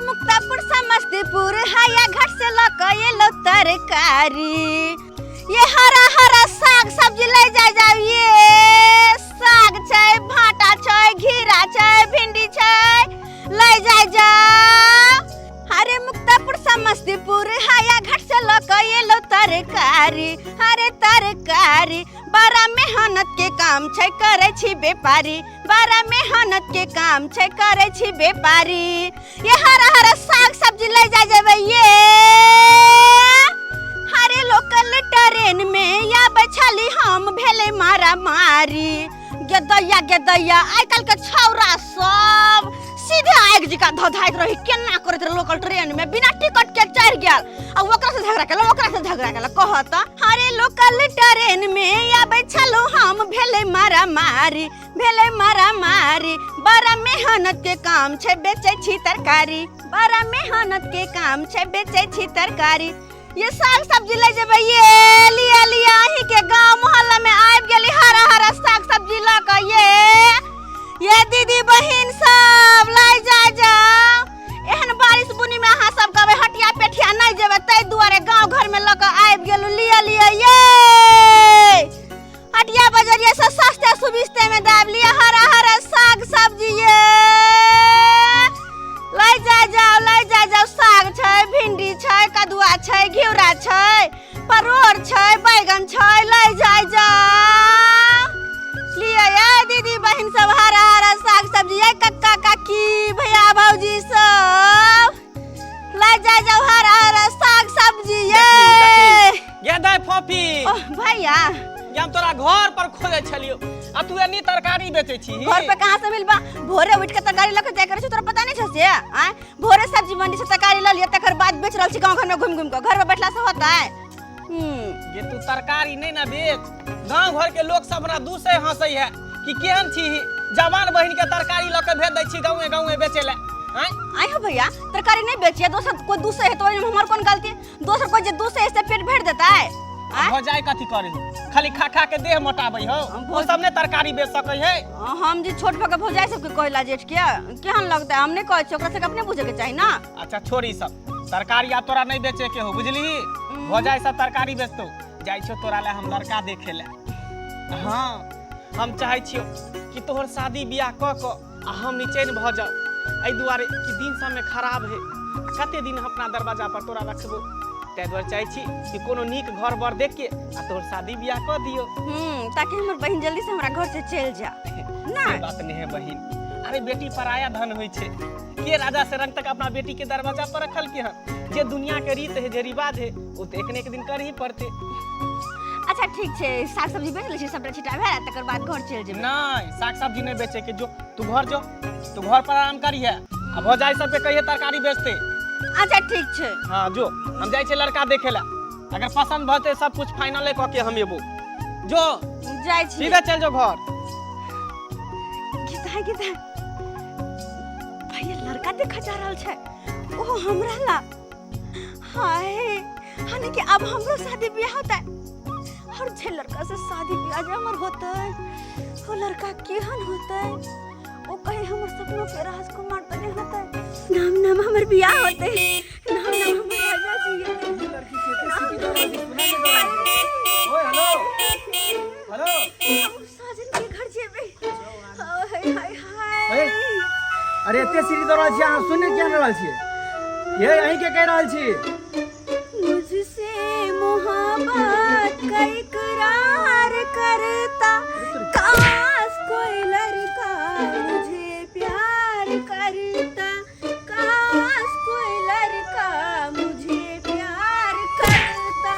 मुक्तापुर समस्तीपुर हाया घाट से लऽ कऽ एलौ तरकारी। ये हरा हरा साग सब्जी ले जाय जाउ। ये साग छै, भाटा छै, घिरा छै, भिंडी छै, ले जाय जाउ। अरे मुक्तापुर समस्तीपुर हाया घाट से लऽ कऽ एलौ तरकारी। अरे तरकारी बड़ा मेहनत के काम छै, करै छी व्यापारी। बड़ा मेहनत के काम छै, करै छी व्यापारी। ये हरा हरा साग सब्जी ले जा जेबै। ये हरे लोकल ट्रेन में आबै छली हम, भेलै मारा मारी। गेदैया गेदैया, आइ काल्हि के छौरा सब सीधे आगि जकाँ धधाइत रही। केना करैत रहे, लोकल ट्रेन में बिना टिकट के चढ़ि गेल आ ओकरा से झगड़ा केलक, ओकरा से झगड़ा केलक। कहत हरे लोकल ट्रेन में आबै छलहुँ हम, भेलै मारा मारी, भेलै मारा मारी। बड़ा मेहनत के काम छै, बेचै छी तरकारी। बड़ा मेहनत के काम छै, बेचै छी तरकारी। ये साग सब्जी ले जेबै। ये लिया लिया, अहीं के गांव मोहल्ला में आबि गेली हरा हरा साग सब्जी लऽ कऽ। ये दीदी बहिन सब लै जा जाओ। एहन बारिश बुनी में अहाँ सब कहबै हटिया पेठिया नहीं जेबै, ताहि दुआरे गांव घर में लऽ कऽ आबि गेलहुँ। लिया लिया, ये हटिया बजरिया से सस्ते सुविस्ते में दाबि लिया हरा हरा साग सब्जी। ये लै जा जाओ, लै जा जाओ। साग छै, भिंडी छै, कदुआ छै, घिउरा छै, परोड़ छै, बैगन छै, लै जाय जाओ। लिअ ये दीदी बहिन सब हरा हरा साग सब्जी। ये कक्का काकी भैया भौजी सब लै जाय जाओ हरा हरा साग सब्जी। ये गे दाइ फोफी। ओह भैया, ये हम तोरा घर पर खोजे छलियो आ तू एनी तरकारी बेचै छी। घर पे कहाँ से मिलबा? भोरे उठ के तरकारी लऽ के जाय करे छी, तोरा पता नहीं छौ से? आँय, भोरे सब्जी मंडी से तरकारी लऽ लिअ, तकर बाद बेच रहल छी गाँव घर में घुमि घुमि कऽ। घर में बैठला से होता है? जे तू तरकारी नहीं ना बेच, गांव घर के लोग सब हमरा दूसरे हंसै है कि केहन छी जवान बहिन के तरकारी लऽ के भेज दै छी गाँवे गाँवे बेचे ले। आँय आइ हो भैया, तरकारी नहीं बेचिए, दोसर कोई दूसरे है तो ओहिमे हमर कोन गलती? दोसर कोई जे दूसरे है से पेट भरि देता है? आँय? हो जाए कथी करे हो, खाली खा खा के देह मोटाबै हो, ओ सब ने तरकारी बेच सकै है। हम जे छोट भऽ के भौजाइ सबके कहला जेठ के केहन लगतै? हम नहि कहै छी, ओकरा सबके अपने बुझे के चाही ना। अच्छा छोड़ ई सब तरकारी, आब तोरा नहीं बेचे के हो, बुझली? हो जाए सब तरकारी बेचतो। जाइ छो तोरा ले हम लड़का देखे ले। हाँ, हम चाहे छियो कि तोहर शादी बियाह क क आ हम निचैन भऽ जाउ, एहि दुआरे कि दिन समय खराब है, कते दिन हम अपना दरवाजा पर तोरा रखबो। ताहि दुआरे चाहै छी कि कोनो नीक घर बर देख के आ तोहर शादी बियाह कऽ दियो। ताकि हमर बहिन जल्दी से हमरा घर से चलि जा ना। से बात नहीं है बहिन। अरे बेटी पराया धन होइ छै, के राजा से रंग तक अपना बेटी के दरवाजा पर रखल के हन? जे दुनिया के रीत है, जे रिवाज है, वो तो एक ने एक दिन कर ही पड़ते। अच्छा ठीक छै, साग सब्जी बेच लै छी, सबटा छिटा भेल, तकर बाद घर चलि जेबै। नहीं, साग सब्जी नहीं बेचे के, जो तू घर जो, तू घर पर आराम करिहे आ भौजाई सब के कहिए तरकारी बेचते। अच्छा ठीक छै। हाँ जो, हम जाइ छै लड़का देखे ला, अगर पसंद भते सब कुछ फाइनल कऽ के हम एबो। जो जाइ छी, सीधे चल जो घर। गीता गीता, भैया लड़का देखा जा रहल छै, ओ हमरा ला। हाय, हानि कि अब हमरो शादी बियाह होता है और जे लड़का से शादी बियाह जे हमर होता है वो लड़का केहन होता है? वो कहीं हमर सपनों के राजकुमार तो नहीं होता है? नाम नाम हमर बियाह होते, नाम नाम हमर राजा जी होते। ओए हेलो हेलो, हम साजन के घर जेबै। हाय हाय हाय। ए, अरे एते सीढ़ी दऽ रहल छी अहाँ, सुनै किया नहि रहल छियै? ये अहीं के कहि रहल छी। मुझसे मोहब्बत का इकरार करता, काश कोई लड़का मुझे प्यार करता, काश कोई लड़का मुझे प्यार करता,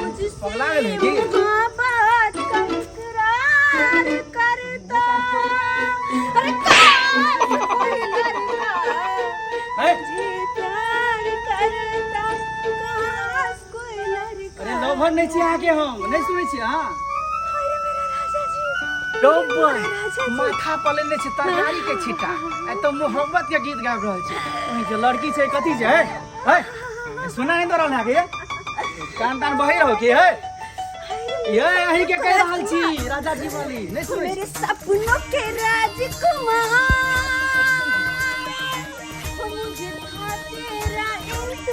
मुझसे पगला गेलै की? मोहब्बत का इकरार करता, अरे काश कोई लड़का ए, मुझे प्यार करता, काश कोई लड़का। अरे लोभन नहि छी अहाँके, हम नहि सुनै छी अहाँ। अरे मेरा राजा जी, लोभन राजा जी। माथा पर लेने छी तरकारी के छिट्टा, आ तो मोहब्बत के गीत गाबि रहल छी। ओहि जे लड़की छै कथी छै? हे हे, सुना नहि दऽ रहल अहाँके? कान तान बहि रहो की? हे ये अहीं के कहि रहल छी, राजा जी वाली नहि सुनै छी? मेरे सपनों के राजकुमार, मुझे था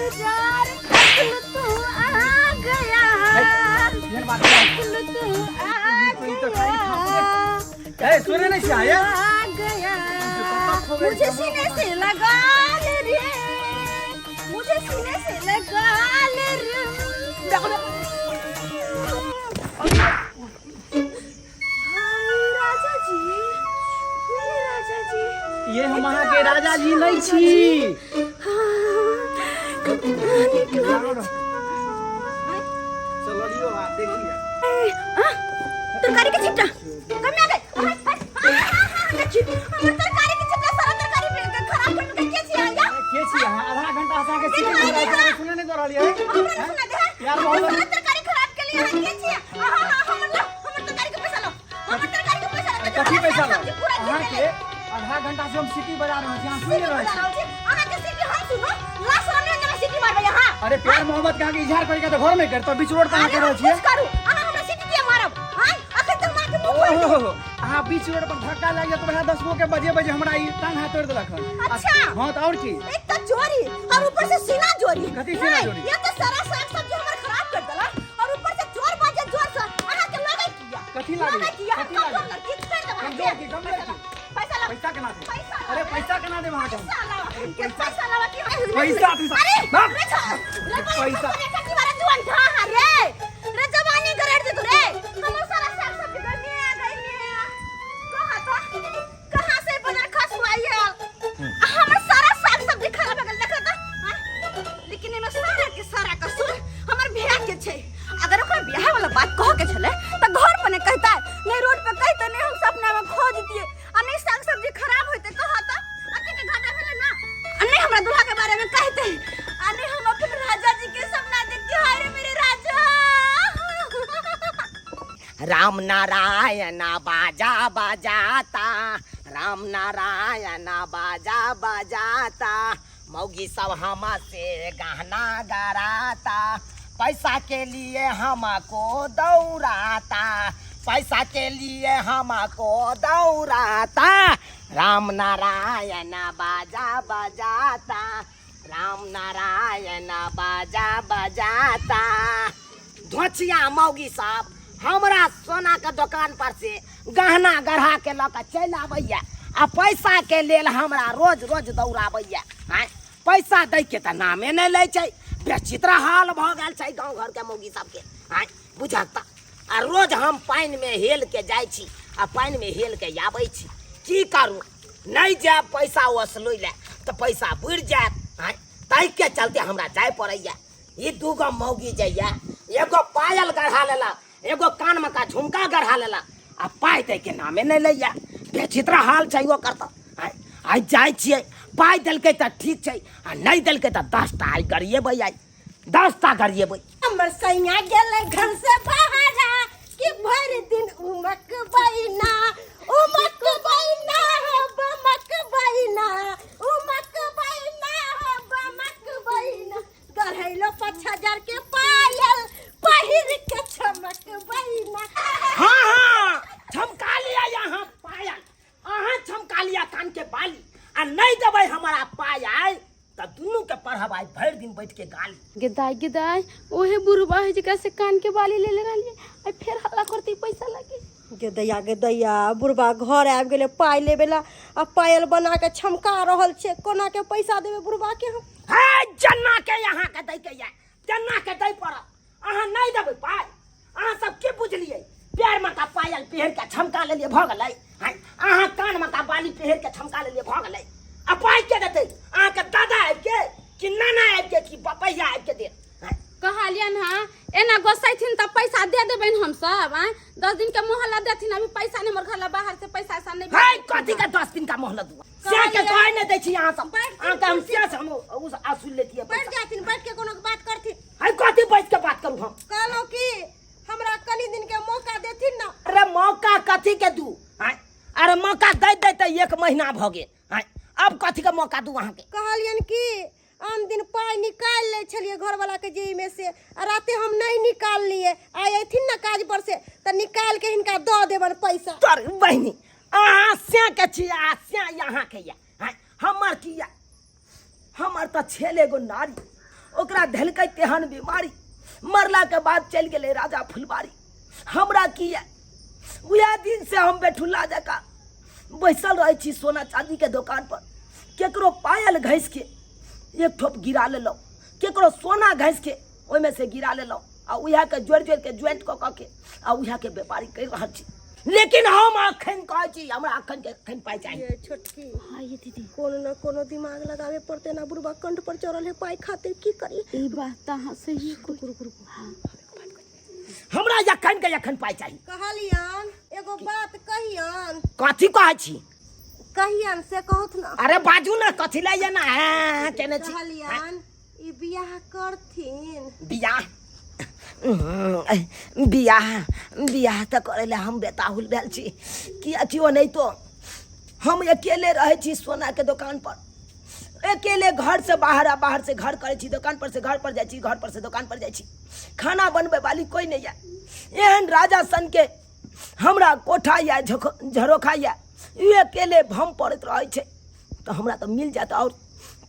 इंतजार असल तू आ गया एहन बात नहीं। असल तू आ ई तऽ खाली गया ए सुने नहीं छियै ये? आ गया मुझे सीने से लगा ले रे मुझे सीने से लगा ले रे हाय राजा जी मेरे राजा जी ये हम अहाँ के राजा जी नहीं छी कितना नीक लागै छै। चलो लियो आ देखिए तरकारी के छिट्टा कम आ गए हमर तरकारी के छिट्टा सारा तरकारी खराब कर के के छी आया के छी अहाँ आधा घंटा से अहाँके सीटी के बजाय खाई छी सुने नहीं दऽ रहलियै हमरा नहीं सुना दे यार, हमर बहुत- सारा तरकारी खराब के लिए अहाँ के छी हां हां हमर लो हमर तरकारी के पैसा लो हमर तरकारी के पैसा लो कथी पैसा लो सब्जी पूरा गिर अहाँके गेलै। आधा घंटा से हम सीटी बजा रहल छी अहाँ सुनि सीटी रहल बजा छी रहल छी अहाँ के सीटी हम सुनो लास्ट समय में सीटी मारबै अहाँ अरे प्यार मोहब्बत के अहाँके इजहार करके तऽ घर में करतो बीच रोड पर अहाँ अरे कर रहल हम छियै कुछ करू अहाँ हमरा सीटी किया मारब हां अखन तक मार के मुंह खोल ओहो अहाँ बीच रोड पर धक्का लागि जायत वएह 10 गो के बजे बजे हमरा ई टांग हाथ तोड़ि देलक हन अच्छा। हाँ तऽ आओर की एक तो चोरी और ऊपर से सीना चोरी कथी सीना नहीं, चोरी? ये तो सारा साग सब्जी हमर खराब कर देला और ऊपर से चोर बाजे जोर से अहाँ के लगै किया कथी लागै? लगै किया कथी कमजोर लागै? लड़की छोड़ देब कमजोर की, कमजोर की? पैसा ला पैसा केना देब? पैसा ला अरे पैसा केना देब अहाँके हम? पैसा लावा के पैसा लावा की पैसा, पैसा। अरे बाप। रे रे पैसा। पैसा कथी बारे जुआन था रे रे जवानी गरेड़ दे तू रे हमर सारा साग सब्जी गर्मी आ गई कहाँ था कहाँ से बाजार खस हुआ ये हमर सारा साग सब्जी खराब हो गेल देखो तो हाँ? लेकिन एमे सारा के सारा कसूर हमर भैया के छै अगर ओकरा बियाह वाला बात कह के छले त घर पर ने कहता नहीं रोड पे कहता नहीं हम सपना में खो जतिए आ नहीं साग सब्जी खराब होते कहता अते के घाटा भेले ना आ नहीं हमरा दूल्हा के बारे में कहते आ नहीं हम अपन राजा जी के सपना देखते हाय रे मेरे राजा राम नारायण बाजा बजाता राम नारायण बाजा बजाता मौगी सब हम से गहना गराता पैसा के लिए हमको दौड़ाता पैसा के लिए हमको दौड़ाता राम नारायण बाजा बजाता राम नारायण बाजा बजाता धोचिया मौगी सब हमरा सोना के दोकान पर से गहना गढ़ा के लऽ कऽ चलि आबैया आ पैसा के लेल हमरा रोज रोज दौड़ाबैया आँय पैसा दै के तऽ नामे नहि लै छै बेचित्र हाल भऽ गेल छै गाँव घरके मौगी सबके आँय बुझक तऽ आ रोज हम पानिमे हेल के जाइ छी आ पानिमे हेल के आबै छी की करू नहि जायब पैसा ओसलै लए तऽ पैसा बुड़ि जायत आँय ताहिके चलते हमरा जाय पड़ैया ई दूगो मौगी जे ये एगो पायल गढ़ा लेलक एगो कानमे का झुमका गढ़ा लेलक आ पाइ दैके नामे नहि लैया बेचित्र हाल छै ओकर तऽ आँय आइ जाइ छियै पाइ देलकै तऽ ठीक छै आ नहि देलकै तऽ 10 टा आइ गरिएबै आइ 10 टा गरिएबै हमर सैया गेलै घर से बाहरा कि भरि दिन उमक बैना उमक बैना हो बमक बैना उमक बैना हो बमक बैना गढ़ैलो 5000 के पायल पहिर के चमक बैना हाँ हाँ झमका लिया यहाँ पायल अहाँ झमका लिया कान के बाली आ नहीं देबै हमारा पाय आइ तऽ दुनू के पढ़ब आइ भरि दिन बैठ के गाली गेदाय गेदाय ओहे बुढ़बा है जेकरा से कान के बाली ले ले रहलिए आ फेर हल्ला करती पैसा लागी गे दैया गे दैया बुढ़बा घर आबि गेलै पाइ लेबे ला आ पायल बना के छमका रहल छै कोना के पैसा देबै बुढ़बा के हम हे जन्ना के यहाँ के दै के या जन्ना के दै पड़त अहाँ नहीं देबै पाय अहाँ सब के बुझलियै पैर में का पायल पहिर के छमका लेलियै भऽ गेलै हैं अहाँ कान में का बाली पहिर के छमका लेलियै भऽ गेलै आ पाय के देतै अहाँ के दादा आबि के कि नाना आबि के कि बपैया आबि के देत हैं कहलियन हाँ एना गोसैथिन तऽ पैसा दे देबनि हम सब आँय 10 दिन के मोहलत देथिन अभी पैसा नहीं हमर घर ला बाहर से पैसा ऐसा नहीं है कथी के 10 दिन का मोहलत दुआ से के कहै नहि दै छी अहाँ सब अहाँ के हम से से हम उस आसुल लेतियै बैठ पैसा जाथिन बैठ के कोनो बात करथिन है कथी बैठ के बात करू हम कहलहुँ कि हमरा कनी दिन के मौका देथिन ना अरे मौका कथी के दू आँय अरे मौका दै दै तऽ एक महीना भऽ गेल आँय अब कथी के मौका दू अहाँके कहलियन कि आन दिन पाइ निकालि लै छलियै घरवाला के जेबीमे से आ राते हम नहीं निकाललियै आइ अयथिन ना काज पर से तऽ निकाल के हिनका दऽ देबनि पैसा तोर बहिनी अहाँ से के छी आ से यहाँ के या आँय हमर की या हमर तऽ छेल एगो नारी ओकरा धेलकै तेहन बीमारी, मरलाके बाद चलि गेलै राजा फुलबारी। हमरा की यऽ, उएह दिनसँ हम बेठुल्ला जकाँ बैसल रहै छी सोना चाँदीके दोकान पर। केकरो पायल घसिके एक ठोप गिरा लेलहुँ, केकरो सोना घसिके ओहिमे से गिरा लेलहुँ आ उएहके जोड़ि जोड़िके ज्वाइंट कऽ कऽ के आ उएहके व्यापारी करि रहल छी। लेकिन हम अखन कहै छी, हमरा अखन के अखन पाइ चाही। ये छोटकी, हाँ ये दीदी, कोनो न कोनो दिमाग लगावे पड़ते ना, बुढ़बा कंठ पर चढ़ल है पाई खातिर, की करी? ई बात तऽ अहाँ सही रुकू रुकू रुकू। हाँ, हमरा अखन के अखन पाइ चाही। कहलियन एगो बात कहियन। कथी कहै छी? कहियन से कहत ना। अरे बाजू ना, कथी लए ये ना हाँ, केने छी? कहलियन ई बियाह करथिन। बियाह बियाह बियाह तऽ करै लए हम बेताहुल भेल छी, किएकि ओ नहि तो हम अकेले रहै छी सोनाके दोकान पर, अकेले घर से बाहर आ बाहर से घर करै छी, दोकान पर से घर पर जाइ छी, घर पर से दोकान पर जाइ छी, खाना बनबै वाली कोइ नहि यऽ। एहन राजा सन के हमरा कोठा यऽ, झरोखा यऽ, ई अकेले भम पड़ैत रहै छै, तऽ हमरा तऽ मिल जायत आओर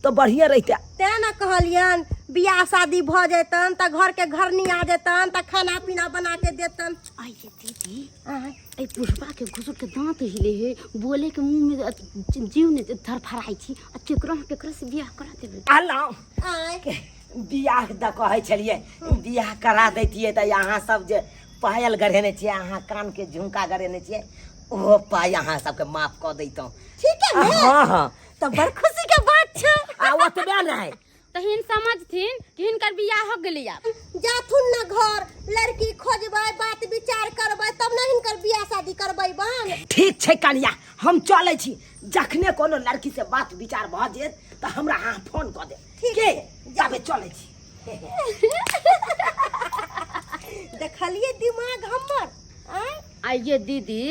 तऽ बढ़िएँ रहितै। तें ने कहलियन बियाह शादी भऽ जेतन तऽ घर के घरनी आ जेतन तऽ खाना पीना बना के देतन। आइए दीदी, एहि बुढ़बा के घुसुर के दांत हिले हे, बोले के मुंह में जीव ने धरफड़ाई छी, आ केकरो न केकरो से बियाह करा देबे। आलाउ बियाह द कहै छलियै, बियाह करा दैतियै तऽ अहाँ सब जे पायल गढ़ेने छियै, अहाँ कान के झुमका गढ़ेने छियै, ओहो पाइ अहाँ सबके माफ कऽ दैतहुँ। ठीक है ने? हाँ हाँ। तऽ बड़ खुशी के बात छै। आ ओतबे नहि तऽ हिन समझथिन कि हिनकर बियाह हो गेलै आब। जाथुन न घर, लड़की खोजबै, बात विचार करबै, तब न हिनकर बियाह शादी करबै बन। ठीक छै कनिया, हम चलै छी, जखने कोनो लड़की से बात विचार भऽ जेत तऽ हमरा अहाँ फोन कऽ देब। ठीक के जाबे चलै छी। देखलियै दिमाग हमर? आँय? आइये दीदी,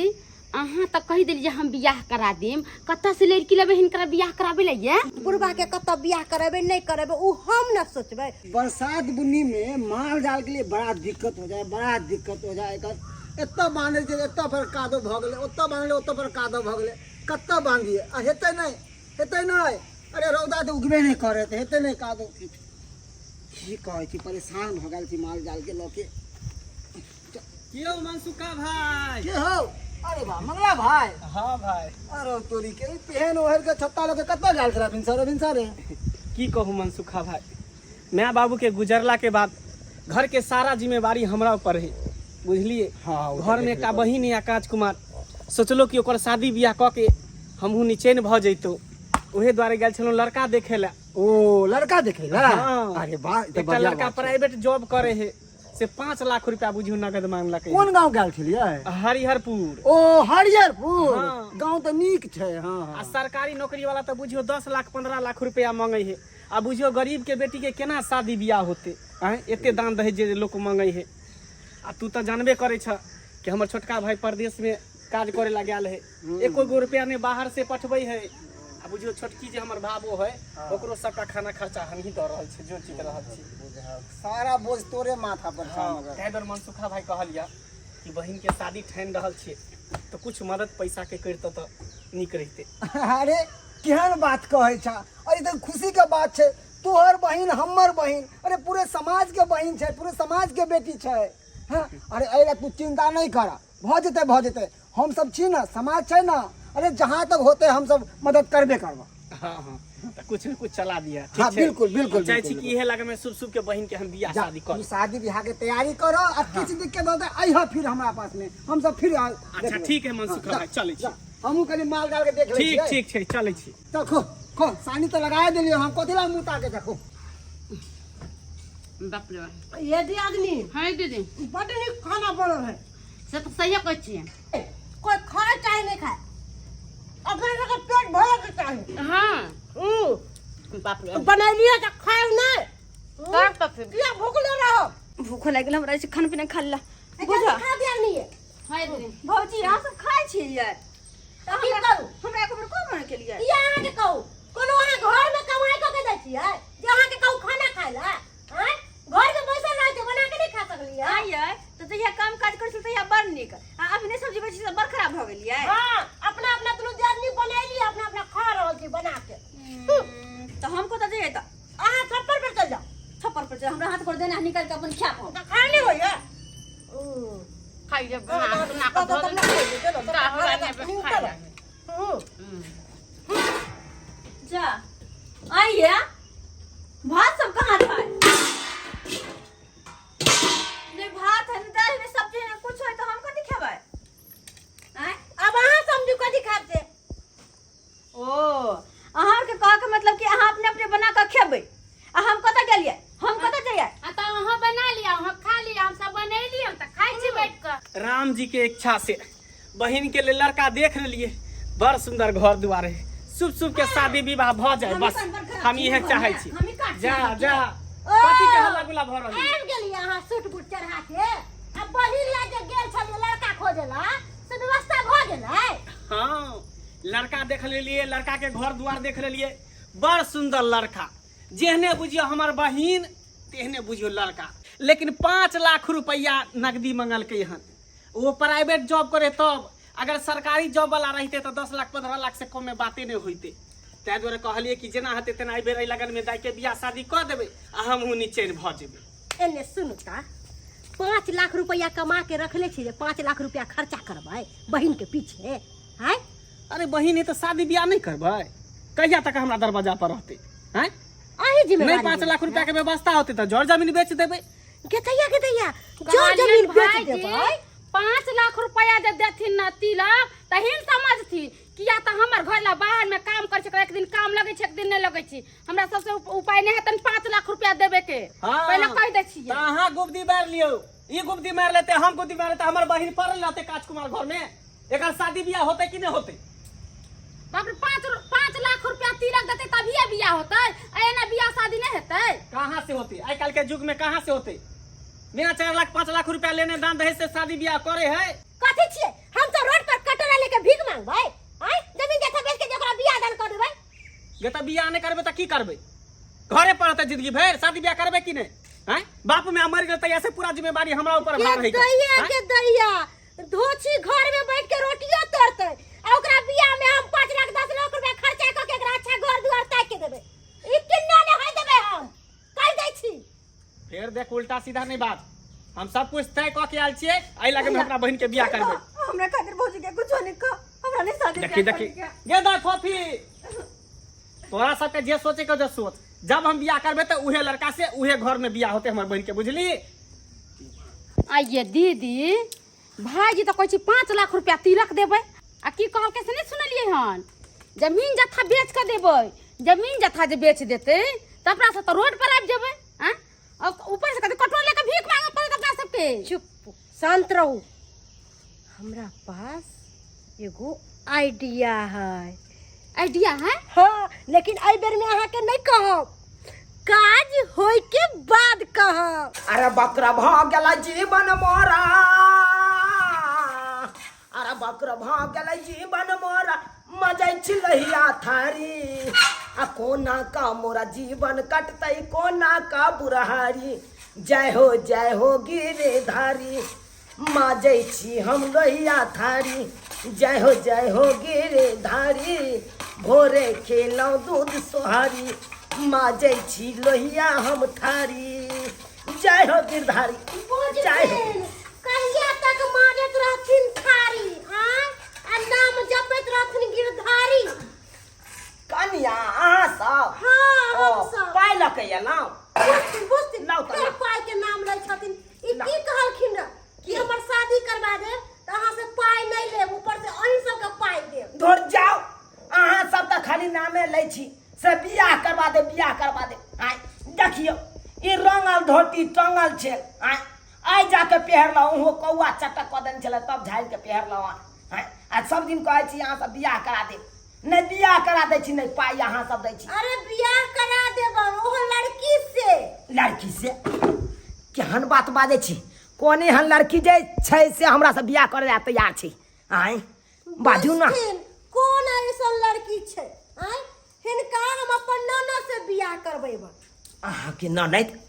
अहाँ तऽ कहि देलियै हम बियाह करा देम, कतऽ से लड़की लेबै हिनकर बियाह कराबै लए ये? बुढ़बा के कतऽ बियाह करेबै नहि करेबै उ हम न सोचबै। बरसात बुन्नी में माल जाल के लिए बड़ा दिक्कत हो जाए, बड़ा दिक्कत हो जाए। एकर एतऽ बांधै छै, एतऽ पर कादो भऽ गेलै, ओतऽ बांधलै ओतऽ पर कादो भऽ गेलै, कतऽ बांधियै? आ हेतै नहि, हेतै नहि। अरे रौदा तऽ उगबे नहि करे तऽ हेतै नहि कादो। की कहै छी, परेशान भऽ गेल छी माल जाल के लऽ के। के हो मनसुखा भाई? के हो? अरे बा मंगला भाई। हाँ भाई। अरे तोरी के ई पेहन ओहर के छत्ता लऽ के कतऽ गेल छला भिनसरे भिनसरे? की कहूँ मनसुखा भाई, my बाबू के गुजरला के बाद घर के सारा जिम्मेवारी हमरा ऊपर है, बुझलिए? हाँ, ओ तऽ घर में एकटा बहिन है आकाश कुमार, सोचलो कि ओकर शादी बियाह कऽ के हमहूँ निचैन भऽ जैतहुँ, उहे दुआरे गेल छलहुँ लड़का देखे लए। ओ लड़का देखे ला? हाँ। अरे वाह, ई तऽ एकटा बढ़िया लड़का बात छै। प्राइवेट जॉब करे है, से 5 लाख रुपया बुझियौ नगद मांगलकै। कोन गांव गेल छलियै? हरिहरपुर। ओ हरिहरपुर? हाँ। गांव तऽ नीक छै। हाँ, आ हाँ। सरकारी नौकरी वाला तऽ बुझियौ 10 लाख 15 लाख रुपया मांगे है, आ बुझियौ गरीब के बेटी के केना शादी बियाह होते? आँय, एते दान दहेज जे लोक मांगे है। आ तू तऽ जानबे करे छ कि हमर छोटका भाई परदेश में काज करे ला गेल है, एको गो रुपया नहीं बाहर से पठबै है। आ बुझियौ छोटकी जे हमर भाबो है, ओकरो सबटा खाना खर्चा हमही दऽ रहल छी, जो चीज रहल छी। सारा बोझ तोरे माथा पर छौ। मगर ताहि दुआरे मनसुखा भाई कहलिया कि बहिन के शादी ठानि रहल छियै तऽ कुछ मदद पैसा के करितौ तऽ नीक रहितै। अरे केहन बात कहै छ, अरे तऽ खुशी के बात छै, तोहर बहिन हमर बहिन, अरे पूरे समाज के बहिन छै, पूरे समाज के बेटी छै। हाँ, अरे एहि लए तू चिंता नहि कर, भऽ जेतै भऽ जेतै, हम सब छी ने, समाज छै ने, अरे जहाँ तक होतै हम सब मदद करबे करबो। हाँ हाँ, तऽ कुछ न कुछ चला दिया। ठीक हाँ, छै? बिल्कुल, बिल्कुल, हम चाहै छी बिल्कुल, कि इहे लगे में शुभ शुभ के बहिन के हम बियाह जा, शादी कर। तू शादी बियाह के तैयारी करो आ किछु दिक्कत होतै अइह फिर हमरा पास में, हम सब फिर अच्छा ठीक है मनसुख भाई, चलै छी। हमहूँ कनि माल जाल के देख लै ठीक छियै। ठीक छै, चलै छी। चल खो खो, सानी तऽ लगाए देलियै हम, कथी ला मुँह ताके देखो। बाप रे बाप। ये दियादनी। हाँ दीदी। बड नीक खाना बनल है। से तऽ सहिए कहै छियै। कोई खाए चाहे नहीं खाए, अपने सबके पेट भरे के चाही। हाँ। बाप रे। बनेलिए तऽ खाए नहीं। तब तऽ फिर। किया भूखले रहो? भूखो लागि गेल हमरा, खाना पीना खा ला। बुझा। खा दिया नहीं है। हाँ दीदी। भौजी अहाँ सब खाइ छियै तऽ की हमरा करू? हमरा एक बेर कहबो नहि केलियै। किया अहाँके कहू? कोनो अहाँ घर में कमाई कऽ के दै छियै जे अहाँके कहू खाना खाय ला? आँय? घर में बैसल रहै छियै, बना के नहि खा सकलियै? आइयै तऽ जहिया काम काज करै छलियै तहिया बड़ नीक, आ अभी नहि सब्जी बचै छै तऽ बड़ खराब भऽ गेलियै। हाँ, अपना अपना दुनू दियादनी बनेलियै, अपना अपना खा रहल छी बना के। तऽ हम कतऽ जइयै तऽ? अहाँ छप्पर पर चलि जाउ। छै हमरा हाथ गोड़ देना निकाल के अपन खा पाओ खा ले होइया खाइ जे बना सुना कऽ धऽ देलहुँ। जा, हमरा नहि खाइ ले। जा आइए भात सब कहाँ छै नहीं भात है नहीं दाल है नहीं सब्जी है नहीं कुछ है तो हम कथी खेबै आँय अब अहाँ समझू कथी खाब से ओ अहाँ के कह के मतलब कि अहाँ अपने अपने बना के खेबै आ हम कतऽ गेलियै हम कतऽ जइयै आ तऽ अहाँ बना लिअ अहाँ खा लिअ हम सब बनेली हम तऽ खाइ छी बैठ कऽ राम जी के इच्छा से बहिन के लिए लड़का देख लेलिए बड़ सुंदर घर दुआर है शुभ शुभ के शादी विवाह भ जाए बस हम इहे चाहे छी जा जा कथी के हल्ला गुल्ला भ रहल आबि गेलियै अहाँ सूट बूट चढ़ा के आ बहिन लए जे गेल छलियै लड़का खोजे ला से व्यवस्था भऽ गेलै हाँ लड़का देख लेलिए लड़का के घर दुआर देख लेलिए बड़ सुंदर लड़का जेहने बुझियो हमर बहिन तेहने बुझियो लड़का लेकिन 5 लाख रुपया नकदी मंगलकै हन वो प्राइवेट जॉब करे तब अगर सरकारी जॉब वाला रहते तो 10 लाख 15 लाख से कम में बाते नहीं होते। ताहि दुआरे कहलिए कि जेना हेतै तेना एहि बेर एहि लगन में दाइ के बियाह शादी कऽ देबै आ हमहूँ निचैन भऽ जेबै। एने सुनू ता, 5 लाख रुपया कमा के रखले छी जे 5 लाख रुपया खर्चा करबै बहिन के पीछे आय? अरे बहिन है तऽ शादी बियाह नहीं करबै? कहिया तक हमरा दरवाजा पर रहतै हैं? अही जिम्मेवारी नहीं 5 लाख रुपया के व्यवस्था होते तऽ जर जमीन बेच देबै। गेदैया गेदैया जर कहलियनि जमीन बेच भाईजी, देबै। 5 लाख रुपया जब देथिन न तिलक तहिन समझथिन, किया तऽ हमर घर ला बाहर में काम करै छै, एक दिन काम लगै छै, एक दिन नहि लगै छै। हमरा सबसे उपाय नहि हेतन 5 लाख रुपया देबे के। पहिले कहि दै छियै। तऽ अहाँ गुप्ती मारि लियौ, ई गुप्ती मारि लेते, हम गुप्ती मारि लेते, हमर बहिन पड़ल रहते काज कुमार घर में, एकर शादी बियाह होते कि नहीं होते? बाप रे, 5 लाख रुपया तिलक देतै तभिए बियाह होतै, आ एना बियाह शादी नहि हेतै। कहाँ से होते? आइ काल्हि के युग में कहाँ से होते? बिना 4 लाख 5 लाख रुपया लेने दान दहेज से शादी बियाह करे है? कथी छियै? हम तो रोड पर कटोरा लेके भीख मांगबै आय? जमीन जथा बेच के जेकरा बियाह दान कर देबै। गे तऽ बियाह नहीं करबै तऽ की करबै? घरे पर रहतै जिंदगी भरि? शादी बियाह करबै कि नहीं हैं? बाप में मर गेल तहिया से पूरा जिम्मेवारी हमरा ऊपर भार है। दैया के दैया, धोछी घर में बैठ के रोटियो तोड़ते आ ओकरा बियाह में हम 5 लाख 10 लाख रुपया खर्चा क के एकरा अच्छा घर दुआर ताकि के देबै। ई किन्ना ने होय देबै, हम कहि दै छी। फेर देख, उल्टा सीधा नहीं बात। हम सब कुछ तय कऽ के आयल छियै, एहि लगे हम अपना बहिन के बियाह करबै। हमरा खातिर भौजी के कुछो नहीं कह, हमरा नहीं शादी देखी बियाह देखी करैके। गेदा फोफी, तोरा सबके जे सोचे के जे सोच। जब हम बियाह करबै तऽ उहे लड़का से उहे घर में बियाह होते हमर बहिन के, बुझली? आइये दीदी, भाईजी तऽ कहै छै 5 लाख रुपया तिलक देबै, आ की कहलकै से नहि सुनलियै हन, जमीन जथा बेच कऽ देबै। जमीन जथा जे बेच देतै तऽ अपना सब तऽ रोड पर आबि जेबै। आँय, और ऊपर से कहतै कटोरा लेके भीख मांगऽ पड़त अपना सबके। चुप, शांत रहू। हमरा पास एगो आइडिया है। आइडिया है? हाँ, लेकिन एहि बेर में अहाँके नहीं कहब, काज होय के बाद कहब। अरे बकरा भ गेल जीवन मोरा, अरे बकरा भ गेल जीवन मोरा, मजै छी लहिया थारी, आ कोना का मोरा जीवन कटतै, कोना का बुढ़ारी। जय हो जय हो गिरधारी, माजै छी हम लोहिया थारी। जय हो जय हो गिरधारी, भोरे खेलौं दूध सोहारी, माजै छी लोहिया हम थारी। जय हो गिरधारी, जय हो। कहिया तक माजैत रहथिन थारी आय आ नाम जपैत रहथिन गिरधारी? कनिया, अहाँ सब? हाँ, हम ओ, सब। पाइ लऽ के एलहुँ। बुझथिन बुझथिन। लाउ तऽ फेर लाउ। पाइ के नाम लै छथिन ई। लाउ। की कहलखिन रह कि हमर शादी करवा देब तऽ अहाँ से पाइ नहीं लेब, ऊपर से अहीं सबके पाइ देब। धुर जाओ, अहाँ सब तऽ खाली नामे लै छी से बियाह करवा दे, बियाह करवा दे। आय देखियौ, ई रंगल धोती टंगल छै, आय आइ जाके पहिरलहुँ, ओहो कौआ चटक कऽ देने छलै तब झाड़ि के पहिरलहुँ। आय आ सब दिन कहै छी अहाँ सब बियाह करा दे, नहि बियाह करा दै छी, नहि पाइ अहाँ सब दै छी। अरे बियाह करा देब, ओहो लड़की से। लड़की से? केहन बात बाजै छी? कोन एहन लड़की जे छै से हमरा से बियाह करे ला तैयार छै? आय बाजू ना। बुझथिन, कोन ऐसन लड़की छै आय? हिनका हम अपन ननद से बियाह करबेबै। अहाँके ननैद?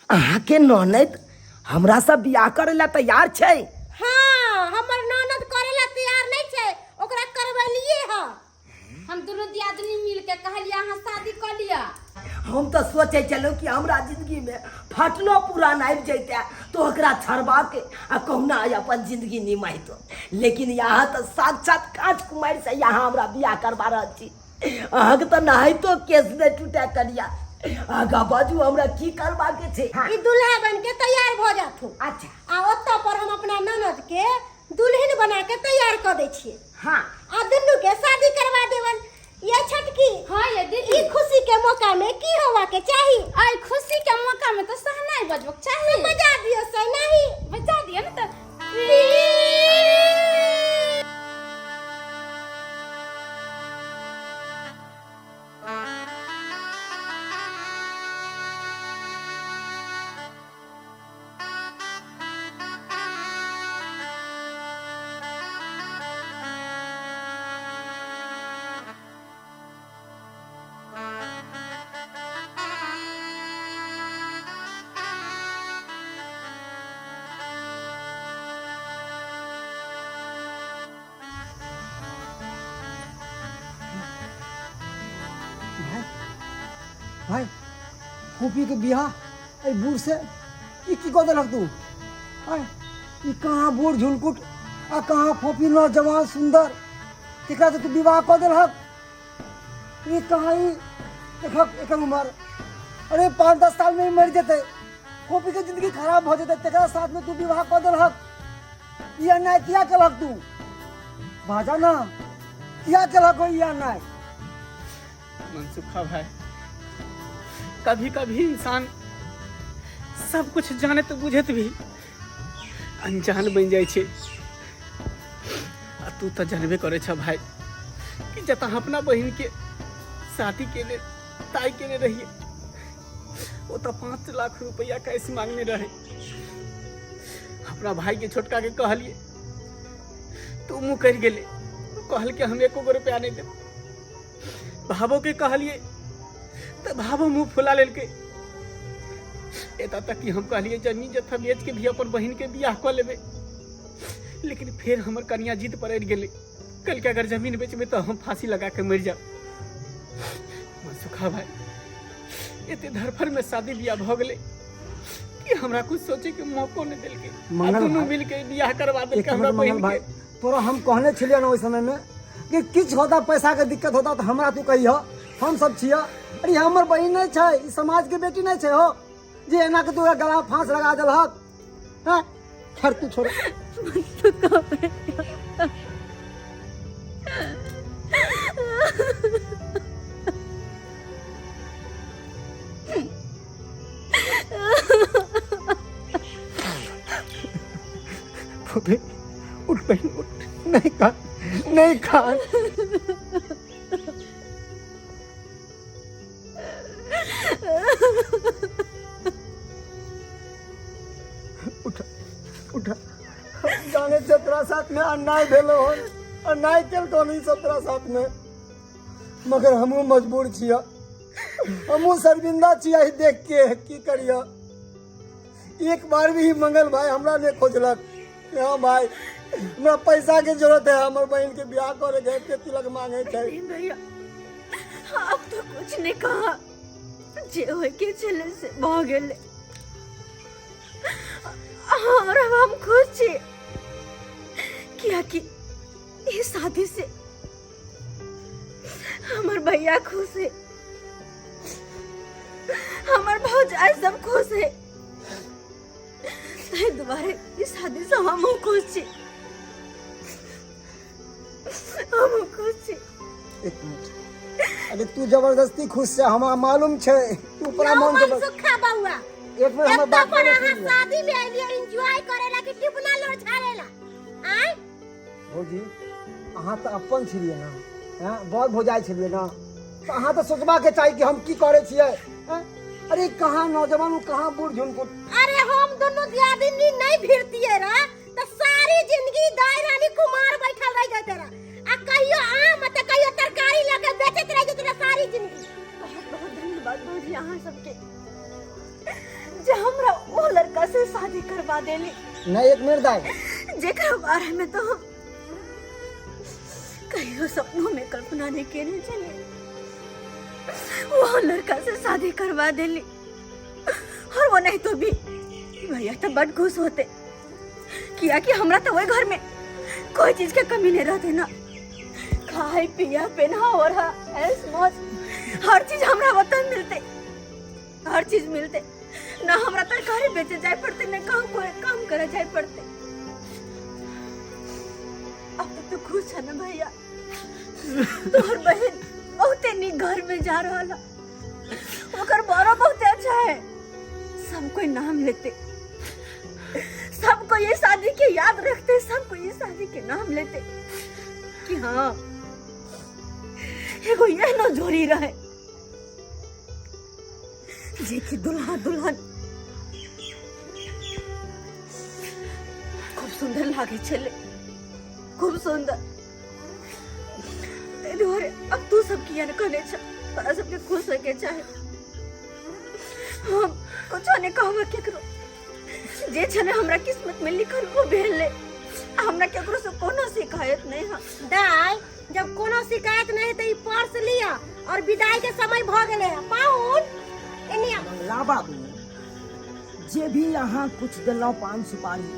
अहाँके ननैद हमरा से बियाह करे ला तैयार छै? हाँ, हमर ननद करे ला तैयार नहीं छै, ओकरा करबेलिए ह। हम दुनू दियादनी मिल के कहलियै अहाँ शादी कऽ लिअ। हम तऽ सोचै छलहुँ कि हमरा जिंदगीमे फटलो पुरान आबि जैते तऽ ओकरा छड़बा के आ कहुना आइ अपन जिंदगी निमाहितो, लेकिन यहाँ तऽ साक्षात काँच कुमारि से यहाँ हमरा बियाह करबा रहल छी। अहाँके तऽ नहाइतो केस नहि टूटे कनिया, आगा बाजू हमरा की करबाके छै। ई दूल्हा बन के तैयार भऽ जाथु। अच्छा। आ ओतऽ पर हम अपना ननद के दुल्हन बना के तैयार कऽ दै छियै। हाँ। आ दुनू के शादी करवा देवन। ये छोटकी। हाँ ये दीदी। ई खुशी के मौका में की होवा के चाही? आई खुशी के मौका में तो सहनाई बजबक चाही। तो बजा दियो सहनाई। बजा दियो ना तो। भाई, भाई, फूफी के बियाह एहि बूढ़ से ई की कऽ देलक तू? आय, ई कहाँ बूढ़ झुनकुट आ कहाँ फोफी नौजवान सुंदर, तेकरा से तू विवाह कऽ देलहक? ई कहाँ ई देखक एकर उमर, अरे 5-10 साल में ही मरि जेतै, फोफी के जिंदगी खराब भऽ जेतै, तेकरा साथ में तू विवाह कऽ देलहक? ई अन्याय किया केलहक तू? बाजा ना, किया केलहक हो ई अन्याय? मनसुखा भाई, कभी कभी इंसान सब कुछ जाने तो बुझत भी अनजान बन जाए छे। आ तू तो जानबे करे छ भाई कि जता अपना बहन के शादी के लिए ताई के लिए रहिए, वो तो 5 लाख रुपया कैश मांगने रहे। अपना भाई के छोटका के कहलिए तू मुँह कर गेले, कहल के हम एको गो रुपया नहीं देब। भावो के कहलिए तो भावो मुँह फुला लेलके। एतऽ तक कि हम कहलिए जमीन जथा बेच के भी अपन बहिन के बियाह कऽ लेबै, लेकिन फिर हमर कनिया जिद पर अड़ि गेलै, कल के अगर जमीन बेचबै तऽ हम फांसी लगा के मरि जाब। मनसुखा भाई, एते धरफड़ में शादी बियाह भऽ गेलै कि हमरा कुछ सोचे के मौको नहीं देलकै। मंगल आ दुनू भाई, मिल के बियाह करवा देलकै एक हमरा मिनट मंगल बहिन भाई, के। तोरा हम कहने छलियै ना ओहि समय में कि किछु होता, पैसा के दिक्कत होता तो हमरा तू कहिह, हम सब छियह। अरे हमर बहिन नहीं छै, ई समाज के बेटी नहीं छै हो जे एना के तू गला फांस लगा देलहक। हैं, खैर तू छोड़। फूफी, उठ बहन उठ, नहीं खा, नहीं खा। उठ उठ, जाने छे तोरा साथ में अन्याय भेलो हन, अन्याय केलको हन ई सब तोरा साथ में, मगर हमहूँ मजबूर छियै, हमहूँ शर्मिंदा छियै ई देख के, की करियै। एक बार भी मंगल भाई हमरा नहीं खोजलक कि हाँ भाई हमरा पैसा के जरूरत है, हमर बहन के ब्याह करे के है, एते तिलक मांगे छै। नहीं भैया, अब तो कुछ नहीं कहा, जे होय के छलै से भऽ गेलै, और अब हम खुश छी कियाकि ई शादी से हमर भैया खुश है, हमर भौजाई सब खुश है, ताहि दुआरे ई शादी से हमहूँ खुश छी, हमहूँ खुश छी। एक मिनट, अरे तू जबरदस्ती खुश छै, हमरा मालूम छै तू पूरा मन यौ जबर- मनसुखा बौआ, एक मिनट, हमर एतऽ बात पर नहि अहाँ सुनियौ। शादी में एलियै एंजॉय करेला कि टिपना लोड़ झाड़ेला? आँय? भौजी, अहाँ तऽ अपन छलियै ने, हैं, बड़ भौजाइ छलियै ने, तऽ अहाँ तऽ सोचबाके चाही कि हम की करै छियै। हैं? अरे कहाँ नौजवान ओ कहाँ बूढ़ झुनकुट। अरे हम दुनू दियादिनी नहीं भिड़तियै रह तऽ सारी जिंदगी दाई रानी कुमार बैठल रह जैते रह, आ कहियो आम आ तऽ कहियो तरकारी लऽ के बेचैत रह जैते रह सारी जिंदगी। बहुत बहुत धन्यवाद भौजी अहाँ सबके जे हमरा ओ लड़का से शादी करवा देली। नहीं, एक मिनट दाई, जेकरा बारे में तो हम कहियो सपनों में कल्पना नहीं केने छलियै। वो लड़का से शादी करवा देली और वो नहीं तो भी भैया तो बड़ खुश होते, किया कि हमरा तो वही घर में कोई चीज के कमी नहीं रहते ना, खाए पिया पहना और ऐश मौज हर चीज हमरा वतन मिलते, हर चीज मिलते ना, हमरा तरकारी बेचे जाए पड़ते ना काम कोई काम करे जाए पड़ते। अब तो तू खुश है ना भैया? तोहर बहन बहुते नीक घर में जा रहा है, ओकर बड़ो बहुते अच्छा है, सब कोई नाम लेते, सबको ये शादी के याद रखते, सबको ये शादी के नाम लेते कि हाँ एगो ये न जोड़ी रहे जे कि दुल्हा दुल्हन खूब सुंदर लागे छले, खूब सुंदर। ताहि दुआरे अब तू सब किया न कहने छ, तोरा सबके खुश होके चाहे, हम कुछो नहीं कहब केकरो, जे छले हमरा किस्मत में लिखल वो भेल, हमरा केकरो से कोनो शिकायत नहीं है। दाई जब कोनो शिकायत नहीं तो ई पर्स लिया और विदाई के समय भ गेले है। पाहुन एने आ। मंगला बाबू जे भी अहाँ कुछ देलहुँ पान सुपारी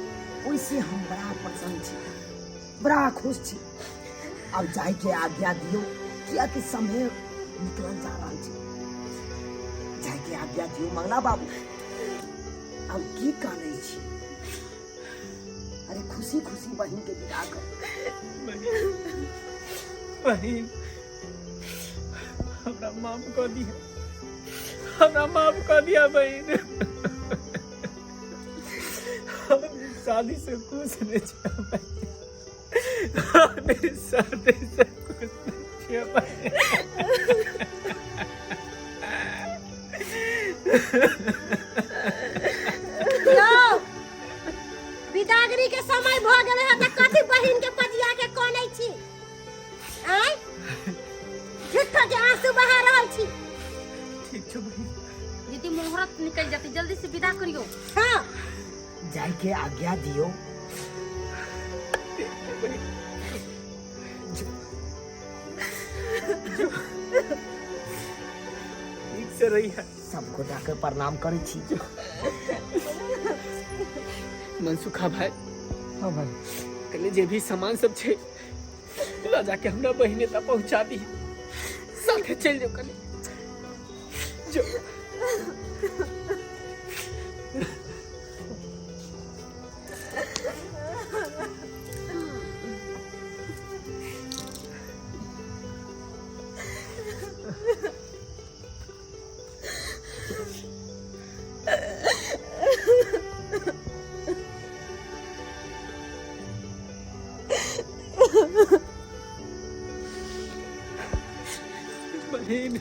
ओहिसे हम बड़ा प्रसन्न छी, बड़ा खुश छी। अब जाइके आज्ञा दियौ, कियाकि समय निकलल जा रहल छै। जाइके आज्ञा दियौ मंगला बाबू। अब की कानै छी? अरे खुशी खुशी बहिन के विदा कर। बहिन हमरा माफ कऽ दिया, हमरा माफ कऽ दिया बहिन। हम शादी से खुश नहीं छियै बहिन, हम शादी से खुश नहीं छियै बहिन। यौ विदागरी के समय भ गेले है त कथी बहिन के पजिया के कनै छी? आय झूठो के आंसू बहा रहल छी। ठीक छौ बहिन। दीदी मुहूर्त निकल जाती, जल्दी से विदा करियो। हाँ जाइके आज्ञा दियौ। ठीक से रही है। सब गोटा के प्रणाम करै छी। मनसुखा भाई, हाँ भाई, कले जे भी सामान सब छै ल जाके हमरा बहिने तक पहुंचा दी, साथे चल जाओ कले जो। बहिन।